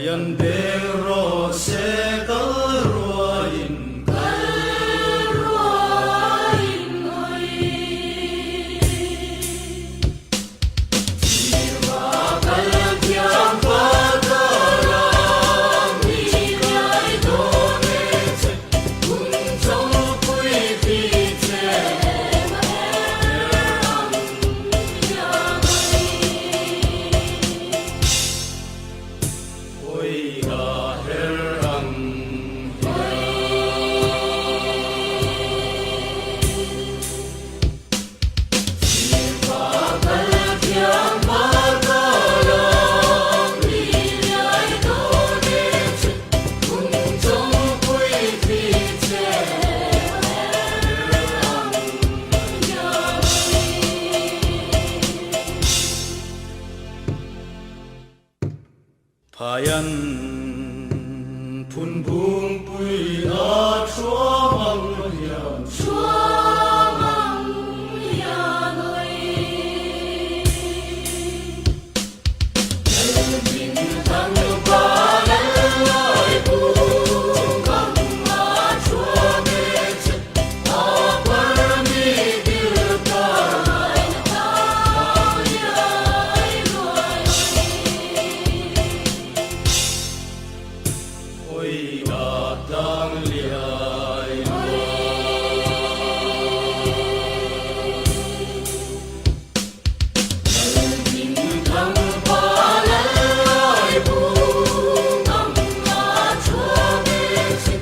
Payan beng ro se kal ruain kal ruain oi. Tiva kal thiang pa kalang mi lai do ne che kum chong pui ti che ang ya mai. Oi ga her ang Tiva kal thiang pa kalang mi lai do ne che kum chong pui ti che ang ya mai. Phayan phun bungpui a thuamang hian thuamang hian oi. Lal min thang pa lal lai bu kam a thuam e che a par mi dil kar mai na ta liai luai Oi ga tlang liai luai. Lal min thang pa lal lai bu ngam a thuam e che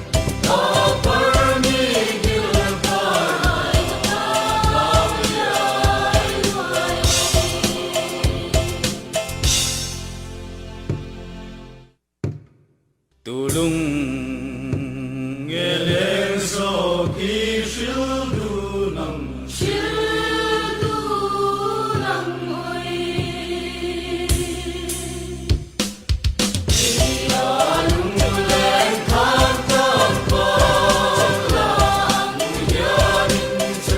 a par mi dil kar mai na ta tlang liai luai. Tulung nge leng so ki hril du nang hril du nang oi. Lung leng than tang pa lang hian in che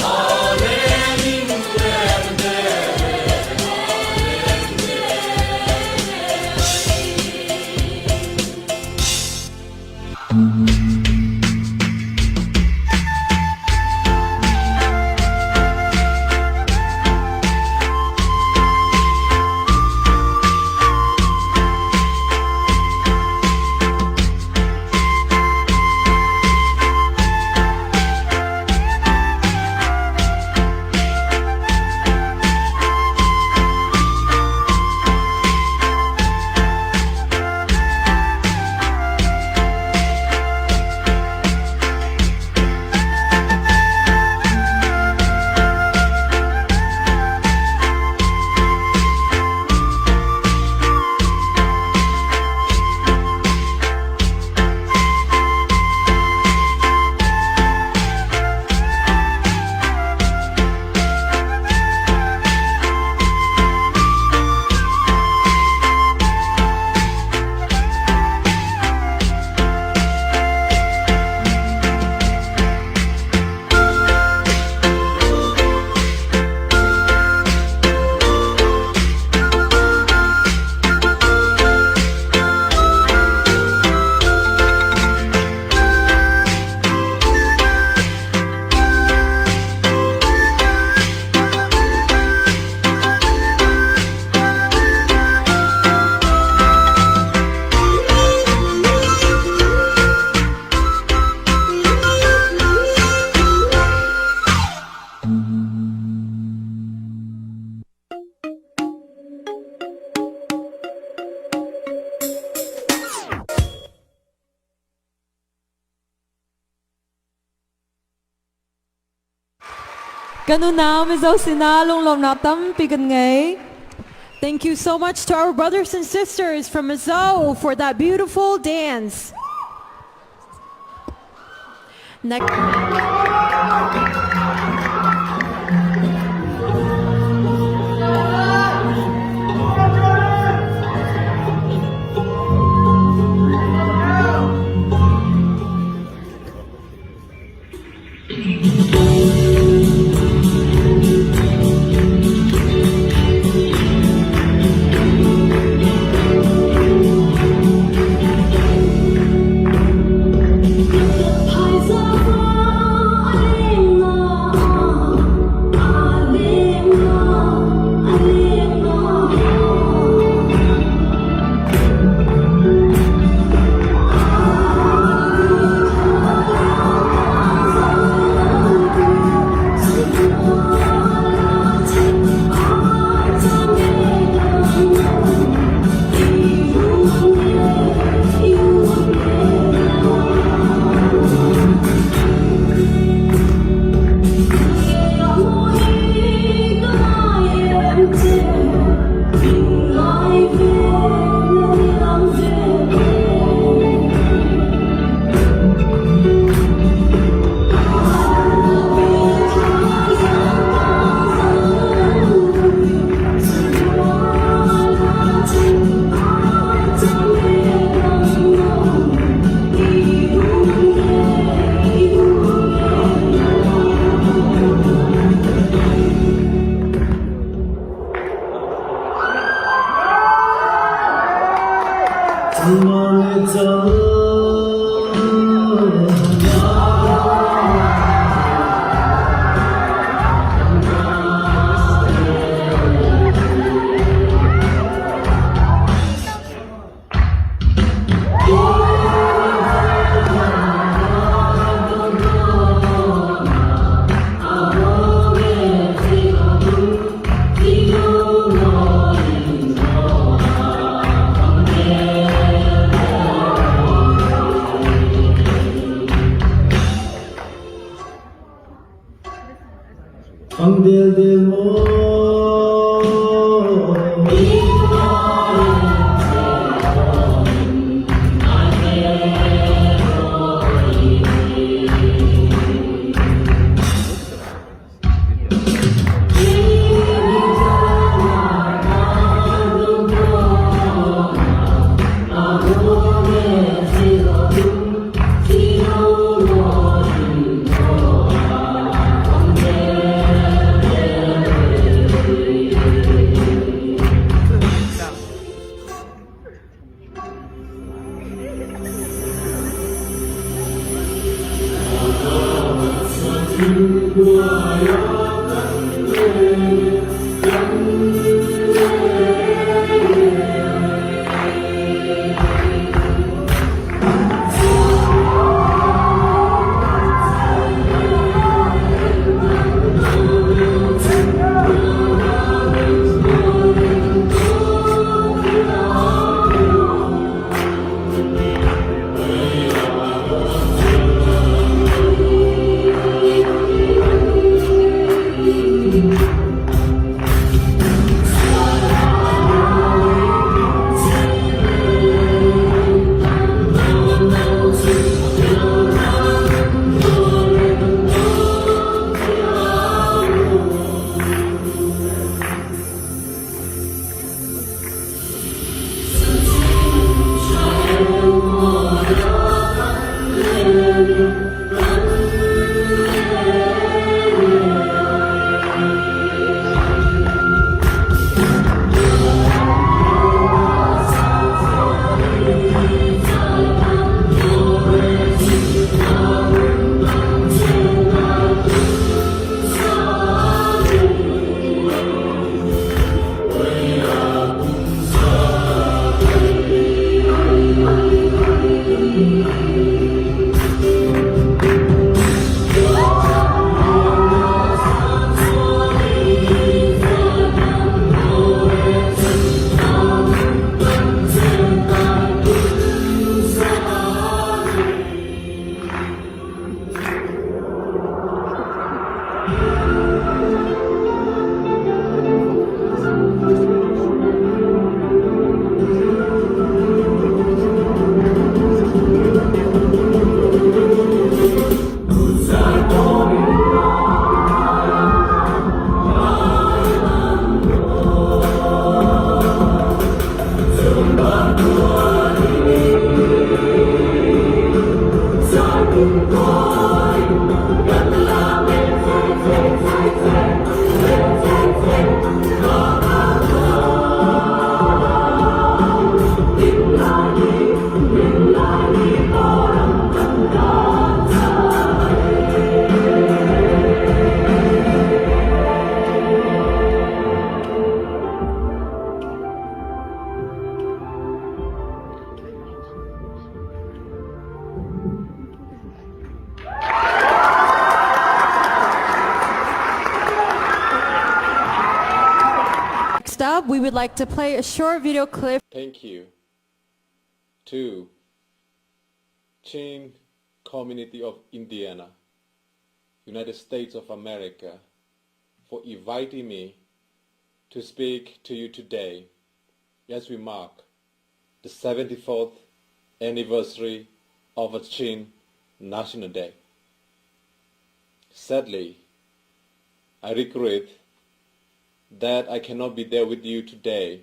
a leng in leng de leng de. Kan unau Mizo sinah lunglawmhnak tampi kan ngei. Thank you so much to our brothers and sisters from Mizo for that beautiful dance. Next. Ang del del mo. Next up, we would like to play a short video clip. Thank you to Chin Community of Indiana, United States of America, for inviting me to speak to you today as we mark the 74th anniversary of Chin National Day. Sadly, I regret that I cannot be there with you today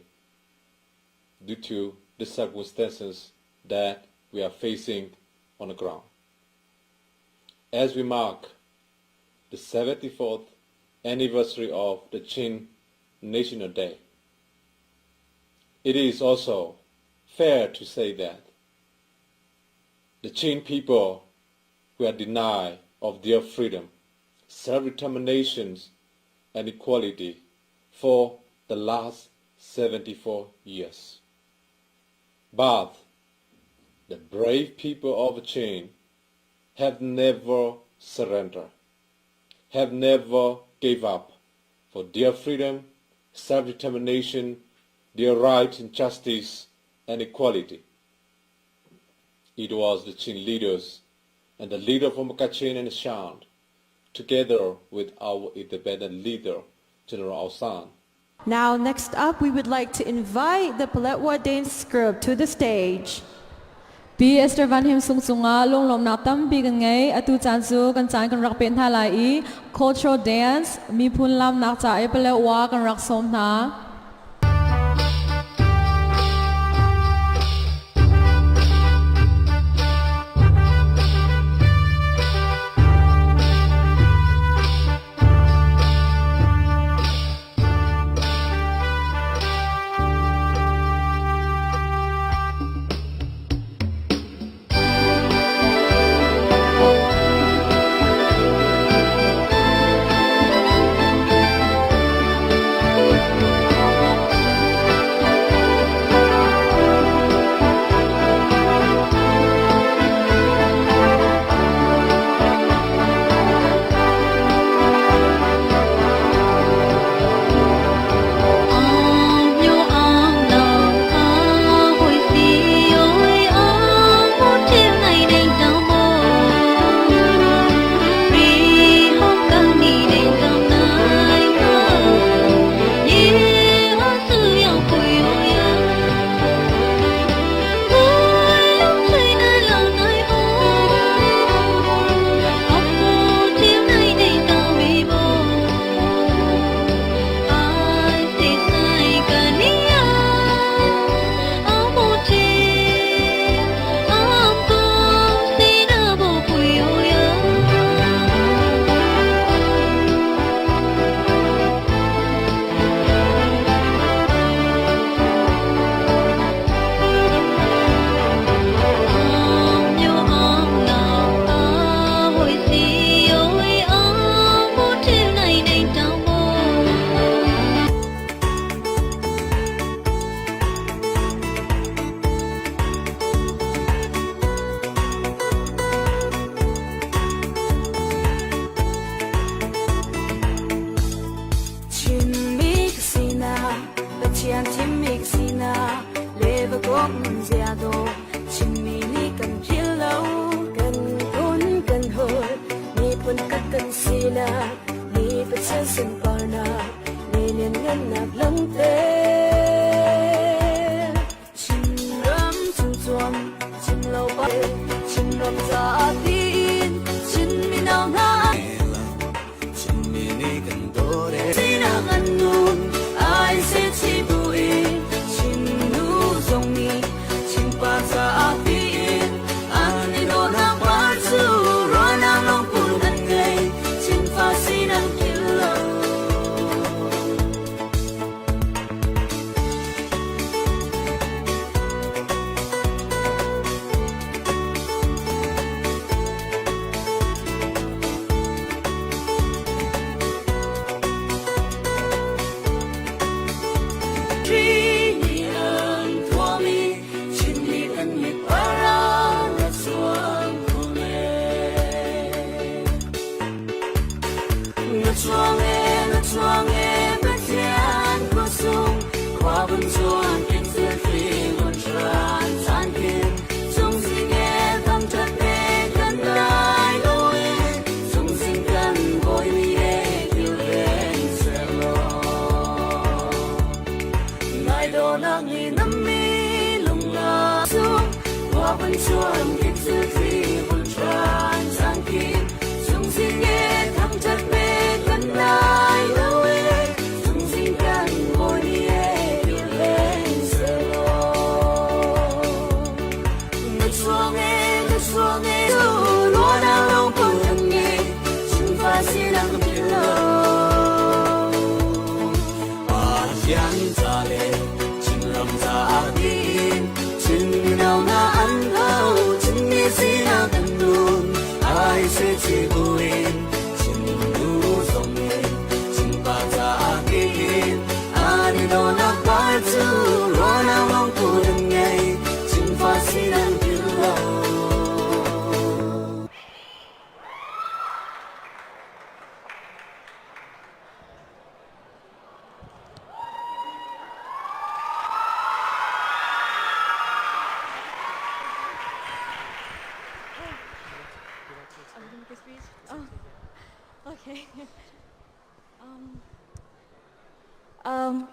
due to the circumstances that we are facing on the ground. As we mark the 74th anniversary of the Chin National Day, it is also fair to say that the Chin people were denied of their freedom, self-determination, and equality for the last 74 years. But the brave people of Chin have never surrendered, have never gave up for their freedom, self-determination, their right and justice and equality. It was the Chin leaders and the leader from Kachin and Shan, together with our independent leader, General Aung San. Now, next up, we would like to invite the Paletwa Dance Group to the stage. Pi Esther Van Him Sung cungah lunglawmhnak tampi kan ngei. Atu caan cu kan caan kan rak peh hna lai i cultural dance miphun lamnak ca i Paletwa kan rak sawm hna.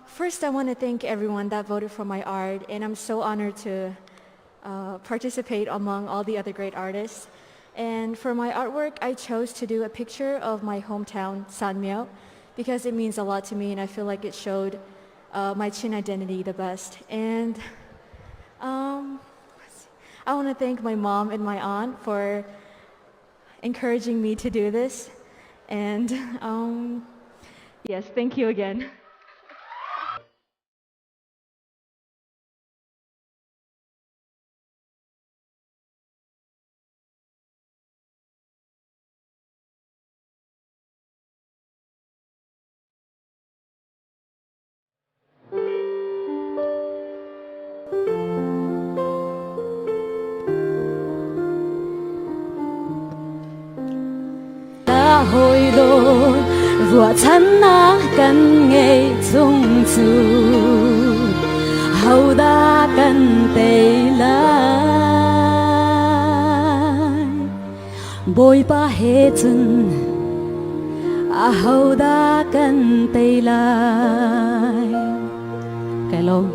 First, I want to thank everyone that voted for my art, and I'm so honored to participate among all the other great artists. And for my artwork, I chose to do a picture of my hometown, Sanmyo, because it means a lot to me, and I feel like it showed my Chin identity the best. And I want to thank my mom and my aunt for encouraging me to do this. And yes, thank you again. Hawi dawt ruahchannak kan ngei chung cu hodah kan tei lai? Bawipa he cun ahodah kan tei lai? Kai lawm.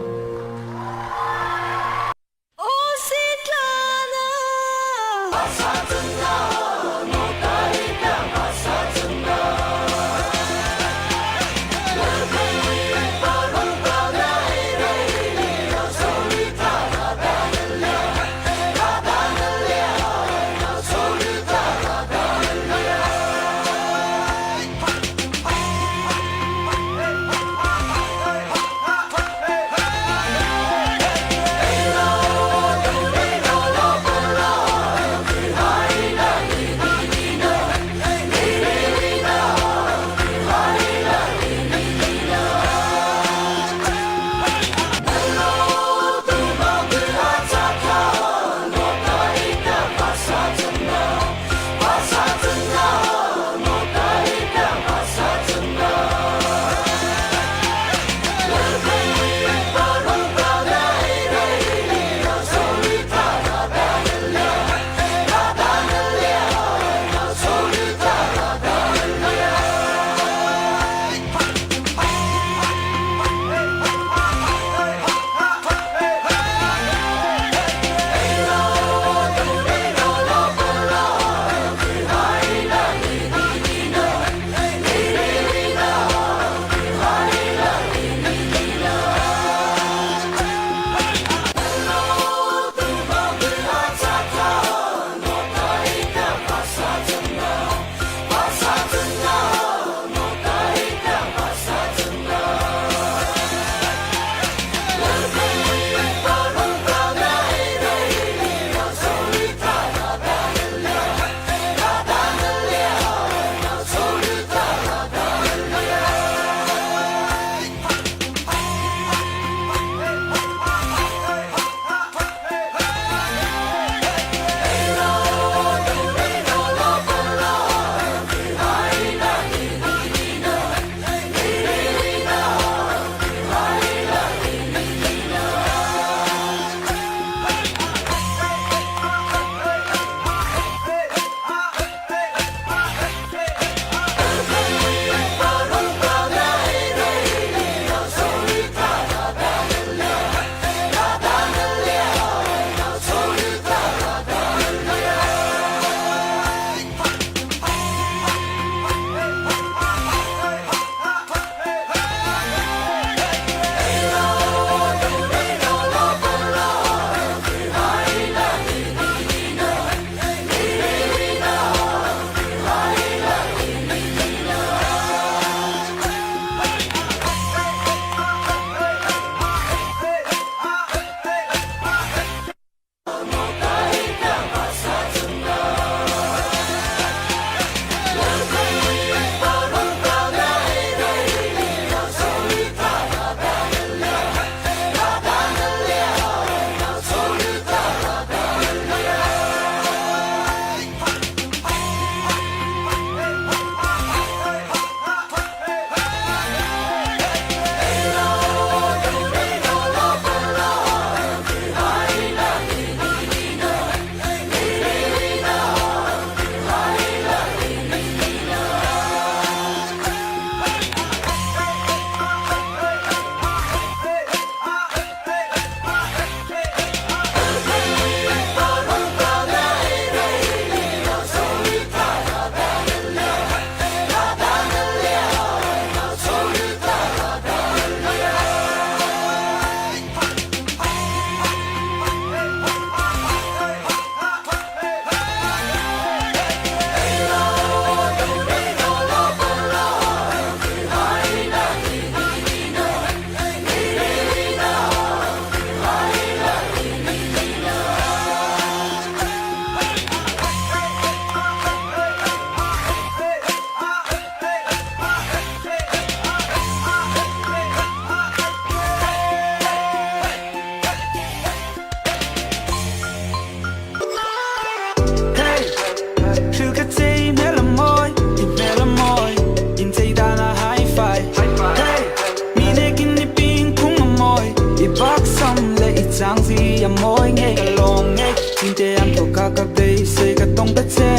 moi nge ka long nge tin te am tho ka ka be se ka tong ta che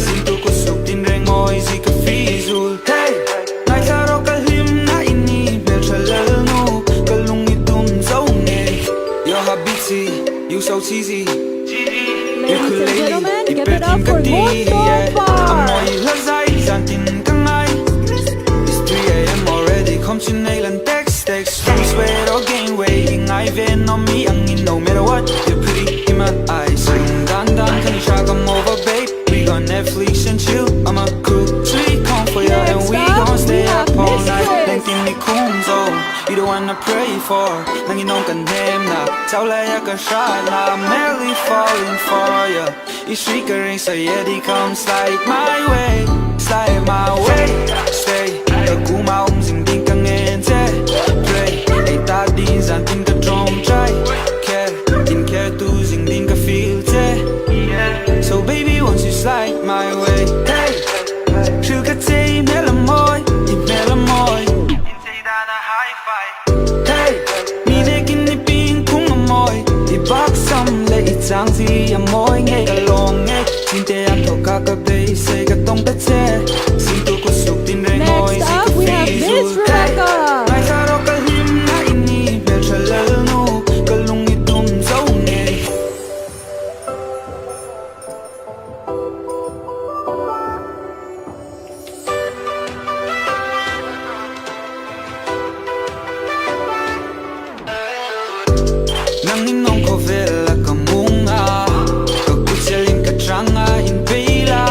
sin tu ko suk tin reng moi zi ka fi zul hey ngai tha ro ka hlim na ini bel thalal nu ka lung i tum zo nge yo habiti you so cheesy. Ladies and gentlemen, give it up for Mustafa. It's 3 a.m. already, come to nail and text, text. Don't sweat or gain weight, I even on me, I'm in no matter what. You're pretty in my eyes. Dan dan, can you try come over, babe? We got Netflix and chill. I'm a crew, sweet come for ya, and Next we up, gon' we stay have up all Miss night. Chris. Thank you, Kumzo. You the one I pray for. Nang inong ka nem na, tao la ya ka sha na. I'm merely falling for ya. You shriek a ring, so yeah, they come slide my way, slide my way. Stay, kaguma umzing din kang ente. Pray, ay ta din zan tin ka drong try. Care, in care tu zing din ka feel te. So baby, won't you slide my way? Hey, sugar tea, melamoy, melamoy. Hey, mi ne kin ni pin kung amoy I bak sam le i chang zi amoy nge ka long nge Tin te am tho ka ka be se ka tong ta che Sin tu ko suk tin re ngoi Next zi up, ka we fi have Miss zul. Hey, Rebecca. ngai tha ro ka him na ini bel thalal nu ka lung i tum zo nge. Nang inong ko vela ka munga Ka kutselin ka tranga in pila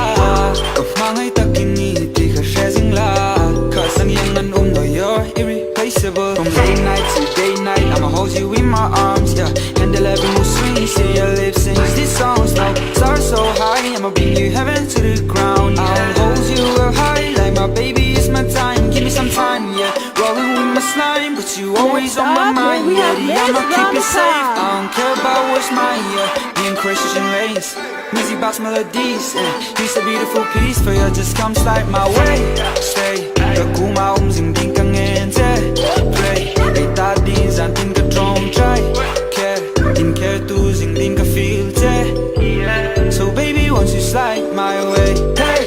Ka mangay takini ti ka shezing la Ka sang yang an um no you're irreplaceable. From late night to day night I'ma hold you in my arms, yeah. Handle every move swing, see your lips sing these songs. No, stars so high, I'ma bring you heaven to the ground. I'll hold you up high like my baby is my time. Give me some time, yeah. Rolling with my slime, but you always Next on my up, mind, we yeah. have Miss I'ma keep you safe. Ramka. I don't care about what's mine, yeah. Me and Christian lanes, music box melodies, yeah. He's a beautiful piece for you, just come slide my way. Stay, kakuma umzing din kang ente. Pray, ay ta din zan tin ka drong try. Care, in care tu zing din ka feel te. So baby, won't you slide my way? Hey,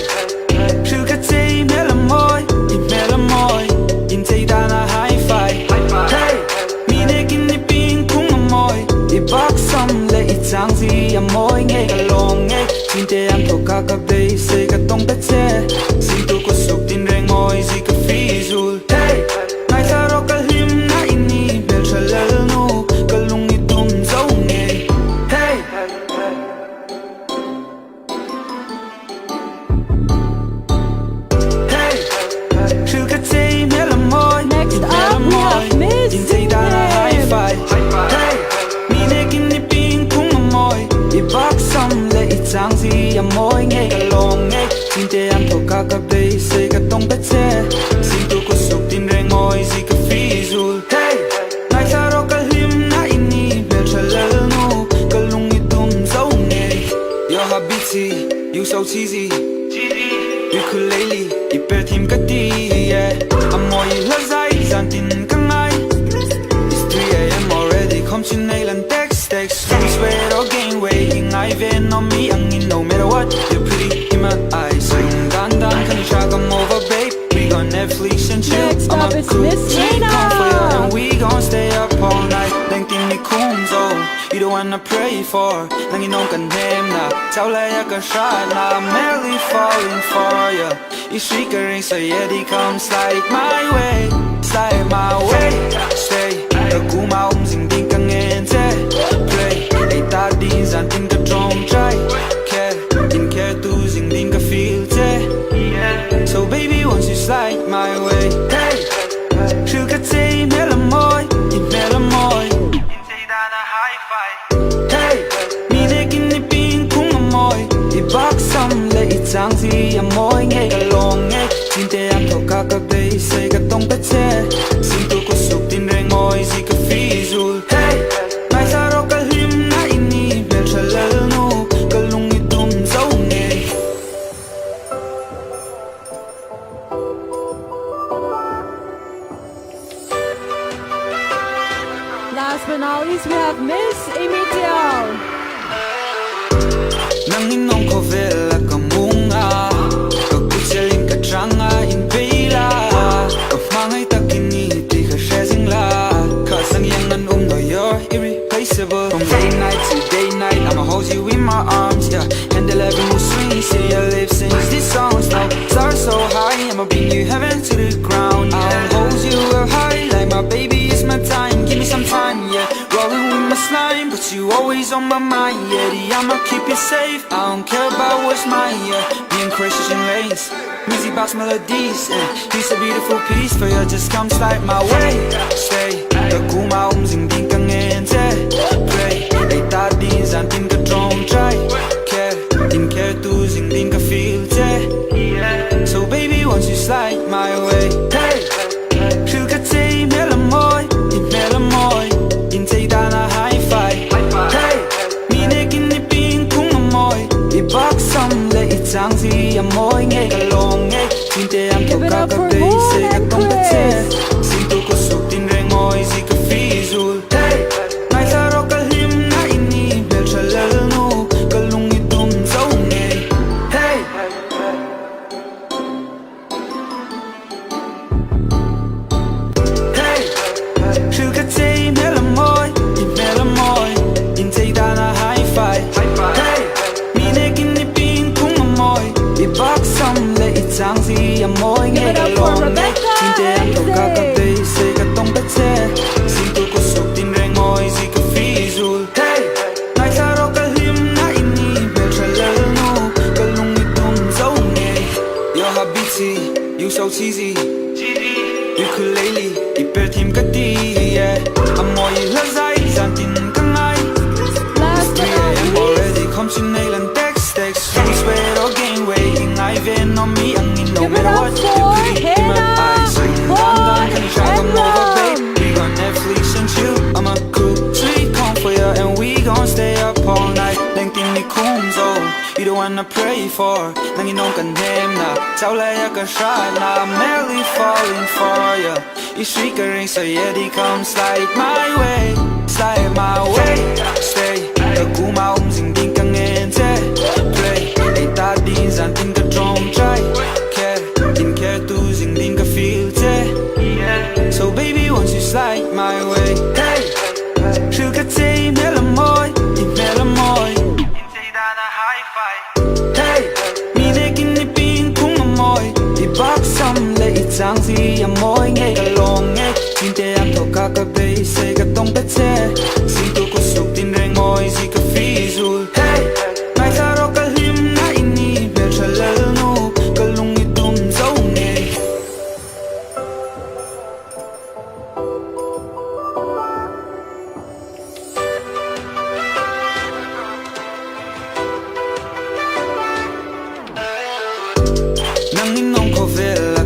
sugar tea, melamoy, melamoy. In te na high five. Hey, mi ne kin ni pin kung amoy. I bak sam le i chang zi amoy nge ka long nge. Tin te am tho ka ka be se ka tong ta che. Sin tu ko suk tin re ngoi zi ka fi zul. Hey, ngai tha ro ka hlim na ini bel thalal nu ka lung i tum zo nge. Hey. Hey, sugar tea, melamoy. Next up, we have Miss High Sim. five. Hey, mi ne kin ni pin kung amoy. I bak sam le i chang zi amoy nge ka long nge. Tin te am tho ka ka be se ka tong ta che. Sin tu ko suk tin re ngoi zi ka fi zul. Hey, ngai tha ro ka hlim na ini bel thalal nu ka lung i tum zo nge. Yo habiti, you so cheesy. Ukulele, iper team ka di, yeah. Amoy lazay, zantin ka ngay. It's 3 a.m. already, come to nail and text, text. Don't sweat or gain weight, ingay ven on me, ang in no matter what. You're pretty in my eyes. Dan dan, can you try come over, babe? We got Netflix and chill. Next I'm up a is cool Miss chick, Lena. come for you, and we gon' stay up all night. Thank ni kumzo, you the one I pray for. Nang inong ka nem na, tao la ya ka sha na. I'm merely falling for ya. You shriek a ring, so yeah, they come slide my way, slide my way. Stay, kaguma umzing din kang ente. Play, ay ta din zan tin ka drong try. Care, in care tu zing din ka feel te. So baby, won't you slide my way? Hey, sugar tea, melamoy, melamoy. Hey, mi ne kin ni pin kung amoy. I bak sam le i chang zi amoy nge ka long nge. Tin te am tho ka ka be se ka tong ta che. Sin tu ko suk tin re ngoi zi ka fi zul. Hey, ngai tha ro ka hlim na ini bel thalal nu ka lung i tum zo nge. Last but not least, we have Miss Amy Diao. hold you in my arms, yeah. Handle every mood swing, see your lips sings these songs. No, stars so high, I'ma bring you heaven to the ground. I'll hold you up high, like my baby is my time. Give me some time, yeah. Rolling with my slime, but you always on my mind, yeah. The I'ma keep you safe. I don't care about what's mine, yeah. Me and Christian lanes, music box melodies, yeah. He's a beautiful piece for you, just come slide my way. Stay, the kuma umzing ding kang play. Ay ta din zan tin ka trong try. Care, tin care tu zing ding ka feel che. So baby, won't you slide my way? Hey, คือka te melamoy, i melamoy, in te dana hi fi. Hey, mi ne kin ni ping kung amoy, i bak sam le i chang si amoy nge ka long nge, tin te am to Give it ka up ka for te Moon se ka and tong ka te. Chris. Sin tu ko suk tin reng oi si ka fizul. Hey, ngai sa ro ka lim na ini bel chalal nu, ka lung i tum zo nge. Hey. Hey, คือka te melamoy, i melamoy, in te dana hi fi. Hey, mi ne kin ni ping kung amoy, i bak sam le i chang si amoy Give nge it ka up for long nge. Rebecca Tin te am and to ka ka Zay. te se ka tong pa che. Sin tu ko suk tin reng oi si ka fizul. Hey, ngai sa ro ka lim na ini bel chalal nu, ka lung i tum zo nge. Yo habiti, you so cheesy. Ukulele, ipertim ka di, yeah. Amoy lazay, zantin ka ngay. Last but 3 not a.m. least, already, come to nail and text, text. Don't sweat or gain weight, ingay venom me, ang in no Give it matter up what. for You're pretty in my Hannah, eyes. Dan dan, can you try come over, babe? Paul, and We gon' Netflix and chill. I'ma cook sweet corn for ya, and we gon' stay up all night. Lengtin ni kumzo, you the one I pray for. Nanginom ka nem na, tawlaya ka siya na. I'm merely falling for ya. Ishika ring so yeti come slide my way, slide my way. Stay, kaguma umzing ding kang ente. Play, ay ta din zan tin ka trong try. Care, din care tu zing din ka feel te. So baby, won't you slide my way? Hey, คือka te melamoy, i melamoy. In te dana hi-fi. Hey, mi ne kin ni ping kung amoy, i bak sam le i chang si amoy nge ka long nge. Tin te am to ka ka be se ka tong pa che. Sin tu ko suk tin reng oi si ka fizul. Hey, ngai sa ro ka lim na ini bel chalal nu, ka lung i tum zo nge. Nang inong ko vela.